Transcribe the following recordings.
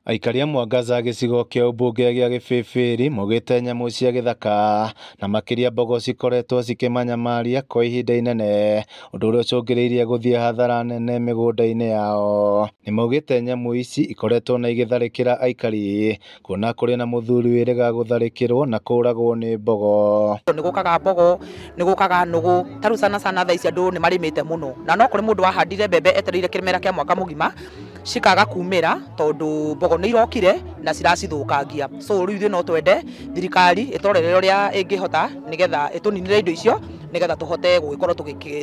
Aikari a Mwangaza gĩcigo kĩa ũmbunge gĩa Gĩbĩbĩri maugĩte nyamũ cia gĩthaka na makĩria mbogo cikoretwo cikĩmanyamaria kwa ihinda inene, ũndũ ũrĩa ũcũngĩrĩirie gũthiĩ hathara nene mĩgũnda-inĩ yao. Nĩmaugĩte nyamũ ici ikoretwo na igĩtharĩkĩra aikari kuona kũrĩ na mũthuri wĩrĩga gũtharĩkĩrwo na kũragwo nĩ mbogo. Nĩ gũkaga mbogo, nĩ gũkaga nũgũ, ta rĩu sana sana thaa ici andũ nĩ marĩmĩte mũno, na no kũrĩ mũndũ wahandire mbembe etereire kĩmera kĩa mwaka mũgima cikaga kumĩra tondũ mbogo nĩ irokire na ciracithũkangia. So rĩu ithuĩ no twende thirikari ĩtũrorere ũrĩa ĩngĩhota nĩgetha ĩtũninĩre indo icio nĩgetha tũhote gũgĩkorwo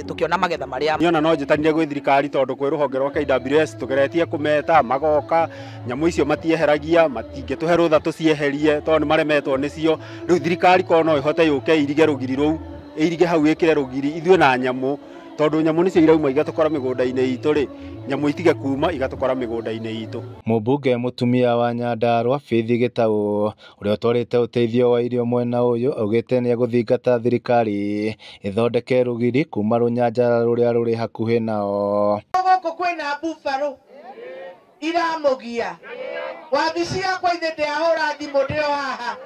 tũkĩona magetha marĩa. Niĩ ona no njĩtanire gwĩ thirikari tondũ kwĩ rũhonge rwa KWS tũgeretie kũmeta magoka, nyamũ icio matieheragia, matingĩtũhe rũtha tũcieherie tondũ nĩ maremetwo nĩcio. Rĩu thirikari korwo no ĩhote yũke ĩirige rũgiri rũu, ĩirige hau ĩkĩre rũgiri ithuĩ na nyamũ, tondũ nyamũ nĩcio irauma igatũkora mĩgũnda-inĩ itũ rĩ, nyamũ itige kuma igatũkora mĩgũnda-inĩ itũ. Mũmbunge mũtumia wa Nyandarua Faith Gĩtaũ ũrĩa ũtwarĩte ũteithio wa irio mwena ũyũ augĩte nĩegũthingata thirikari ĩthondeke rũgiri kuma rũnyanjara rũrĩa rũrĩ hakuhĩ nao. Gũkũ kwĩna buffalo iramũgia wabici yakwa ithe ndĩahũra thimũ ndĩ o haha,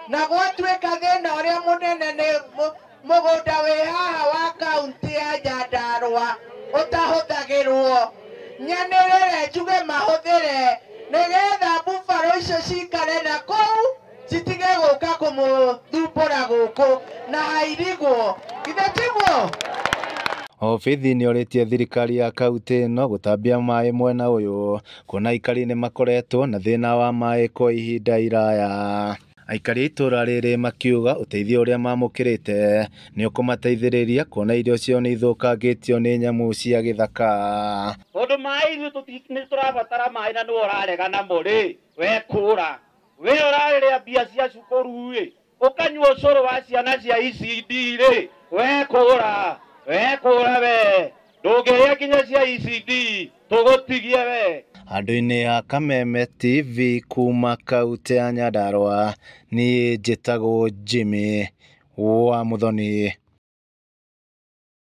na gwatuĩka thĩna ũrĩa mũnene nĩ mũgũnda wĩ haha wa kaunti ya Nyandarua ũtahũthagĩrwo, nyanĩrĩre njuge mahũthĩre nĩgetha buffalo icio cikare na kũu citige gũka kũmũthumbũra gũkũ na hairigwo, ithe tiguo? O Faith nĩorĩtie thirikari ya kaunti ĩno gũtambia maĩ mwena ũyũ kuona aikari nĩmakoretwo na thĩna wa maĩ kwa ihinda iraya. Aikari a itũra rĩrĩ makiuga ũteithio ũrĩa mamũkĩrĩte nĩ ũkũmateithĩrĩria kuona irio ciao nĩ ithũkangĩtio nĩ nyamũ cia gĩthaka. Tondũ maĩ ithuĩ nĩ tũrabatara maĩ na nĩwe ũrarega namo rĩ, we kũra we ũrarĩrĩa mbia cia cukuru rĩ, ũkanyua ũcũrũ wa ciana cia ECD rĩ, we kũra we kũra we ndũngĩrĩa nginya cia ECD tũgũtigie we. Handũ-inĩ ha Kameme TV kuma kaunti ya Nyandarua, niĩ njĩtagwo Jimmy wa Muthoni.